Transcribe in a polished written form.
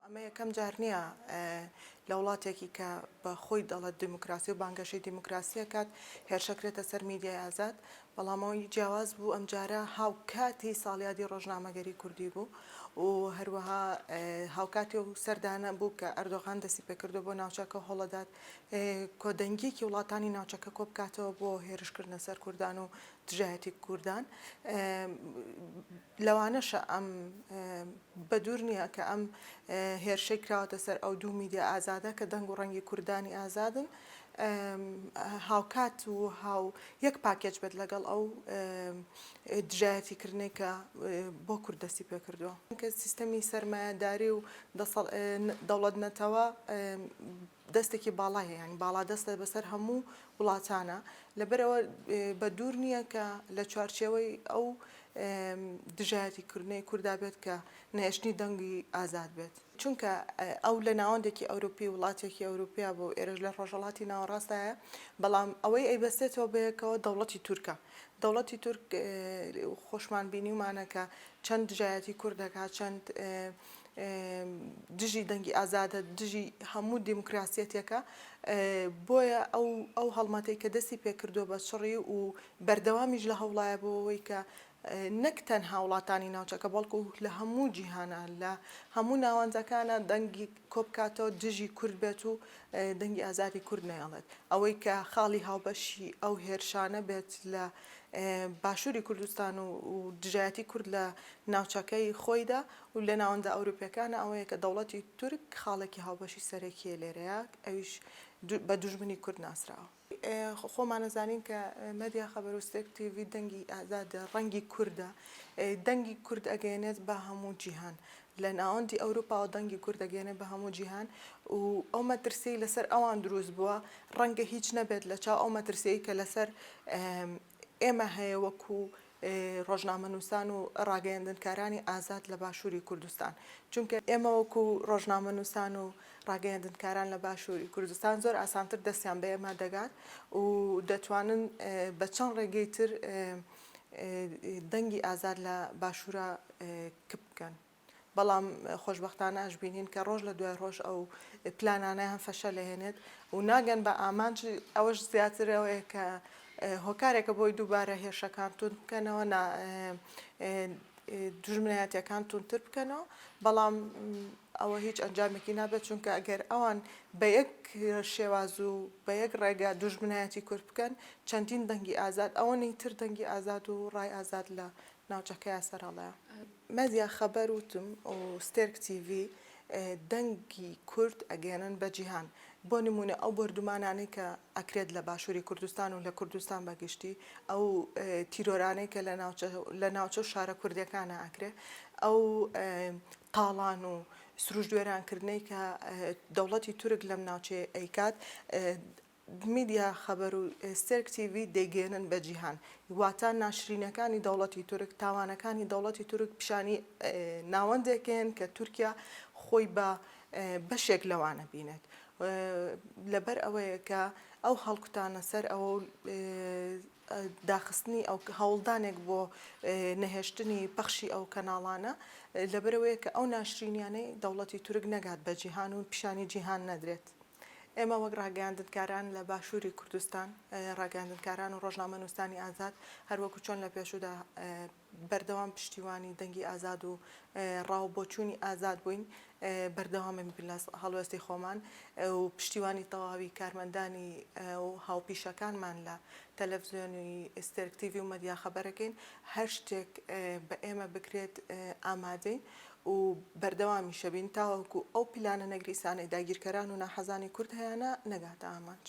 ئەمە یەکەم جار نییە لە وڵاتێکی کە بە خۆی دەڵێت دیموکراسی و بانگەشەی دیموکراسی ئەکات هێرشەکرێتە سەر میدیای ئازاد، بەڵام ئەوەی جیاواز بوو ئەمجارە هاوکاتی ساڵیادی ڕۆژنامەگەری کوردی بوو و هەروەها هاوکاتی ئەو سەردانە بوو کە ئەردۆغان دەستی پێکردووە بۆ ناوچەکە و هەوڵەدات کۆدەنگیەکی وڵاتانی ناوچەکە کۆبکاتەوە بۆ هێرشکردنە سەر کوردان و دژایەتی کوردان. لەوانەشە ئەم بەدوور نییە کە ئەم هێرشەی کراوەتە سەر ئەو دوو میدیا ئازادە کە دەنگ و ڕەنگی کوردانی ئازادن هاوکات و هاو یەک پاکێج بێت لەگەڵ ئەو دژایەتی کردنەی کە بۆ کورد دەستی پێکردووە. کە سیستەمی سەرمایەداری و دەوڵەت نەتەوە دەستێکی باڵای هەیە یانی باڵادەستە بەسەر هەموو وڵاتانە لەبەرئەوە بە دوور نییە کە لە چوارچێوەی ئەو دژایەتی کردنەی کوردا بێت کە نەهێشتنی دەنگی ئازاد بێت. چونکە ئەو لە ناوەندێکی ئەوروپی وڵاتێکی ئەوروپیا بوو ئێرەش لە ڕۆژهەڵاتی ناوەڕاستایە بەڵام ئەوەی ئەیبەستێتەوە بەیەکەوە دەوڵەتی تورکە دەوڵەتی تورک خۆشمان بینیومانە کە چەند دژایەتی کورد دەکات چەند دژی دەنگی ئازادە، دژی هەموو دیموکراسیەتێکە، بۆیە ئەو ئەو هەڵمەتەی کە دەستی پێکردووە بە چڕی و بەردەوامیش لە هەوڵایە بۆ ئەوەی کە نەک تەنها وڵاتانی ناوچەکە بەڵکو لە هەموو جیهانە لە هەموو ناوەندەکانە دەنگی کۆبکاتەوە دژی کورد بێت و دەنگی ئازادی کورد نەیەڵێت. ئەوەی کە خاڵی هاوبەشی ئەو هێرشانە بێت لە باشووری کوردستان و دژایەتی کورد لە ناوچەکەی خۆیدا و لە ناوەندە ئەوروپیەکانە ئەوەیە کە دەوڵەتی تورک خاڵێکی هاوبەشی سەرەکیە لێرەیە ئەویش بە دوژمنی کورد ناسراوە. خۆمان ئەزانین کە مەدیا خەبەر و ستێرک تیڤی دەنگی ئازادە، ڕەنگی کوردە، دەنگی کورد ئەگەیەنێت بە هەموو جیهان. لە ناوەندی ئەوروپاوە دەنگی کورد ئەگەیەنێت بە هەموو جیهان و ئەو مەترسیەی لەسەر ئەوان دروست بووە ڕەنگە هیچ نەبێت لە چاو ئەو مەترسیەی کە لەسەر ئێمە هەیە وەکو ڕۆژنامەنووسان و ڕاگەیەندنکارانی ئازاد لە باشووری کوردستان چونکە ئێمە وەکو ڕۆژنامەنووسان و ڕاگەیەندنکاران لە باشووری کوردستان زۆر ئاسانتر دەستیان بە ئێمە دەگات و دەتوانن بە چەند ڕێگەی تر دەنگی ئازاد لە باشوورا کپ بکەن. بەڵام خۆشبەختانە ئەشبینین کە ڕۆژ لە دوای ڕۆژ ئەو پلانانەیان فەشەل ئەهێنێت و ناگەن بە ئامانج، ئەوەش زیاتر ئەوەیە کە هۆکارێکە بۆی دووبارە هێرشەکان توند بکەنەوە، دوژمنایەتیەکان توندتر بکەنەوە، بەڵام ئەوە هیچ ئەنجامێکی نابێت، چونکە ئەگەر ئەوان بە یەک شێواز و بە یەک ڕێگا دوژمنایەتی کورد بکەن، چەندین دەنگی ئازاد، ئەوەنەی تر دەنگی ئازاد و ڕای ئازاد لە ناوچەکەیا سەرهەڵەیە. مەدیا خەبەر وتم و ستێرک تیڤی دەنگی کورد ئەگەیەنن بە جیهان. بۆ نموونە ئەو بۆردومانانەی کە ئەکرێت لە باشووری کوردستان و لە کوردستان بە گشتی، ئەو تیرۆرانەی کە لە ناوچە لە ناوچە و شارە کوردیەکانا ئەکرێ، ئەو تاڵان و سروشت وێرانکردنەی کە دەوڵەتی تورک لەم ناوچەیە ئەیکات، میدیا خەبەر و ستێرک تیڤی دەیگەیەنن بە جیهان. واتە ناشرینەکانی دەوڵەتی تورک، تاوانەکانی دەوڵەتی تورک پیشانی ناوەندێکەیەن کە تورکیا خۆی بە بەشێک لەوانە بینێت. لەبەر ئەوەیە کە ئەو هەڵکوتانە سەر ئەوە و داخستنی ئەو هەوڵدانێک بۆ نەهێشتنی پەخشی ئەو کەناڵانە لەبەرئەوەیە کە ئەو ناشرینیانەی دەوڵەتی تورک نەگات بە جیهان و پیشانی جیهان نەدرێت. ئێمە وەک ڕاگەیاندنکاران لە باشووری کوردستان، ڕاگەیاندنکاران و ڕۆژنامەنووسانی ئازاد، هەروەکو چۆن لە پێشوودا بەردەوام پشتیوانی دەنگی ئازاد و ڕا و بۆچوونی ئازاد بووین، بەردەوامین لە هەڵوێستی خۆمان و پشتیوانی تەواوی کارمەندانی و هاوپیشەکانمان لە تەلەفزیۆنی ستێرک تیڤی و مەدیا خەبەرەکەین، هەر شتێک بە ئێمە بکرێت ئامادەین. و بەردەوامیشەبین تاوەکو ئەو پیلانە نەگریسانەی داگیرکەران و ناحەزانی کورد هەیانە نەگاتە ئامانج.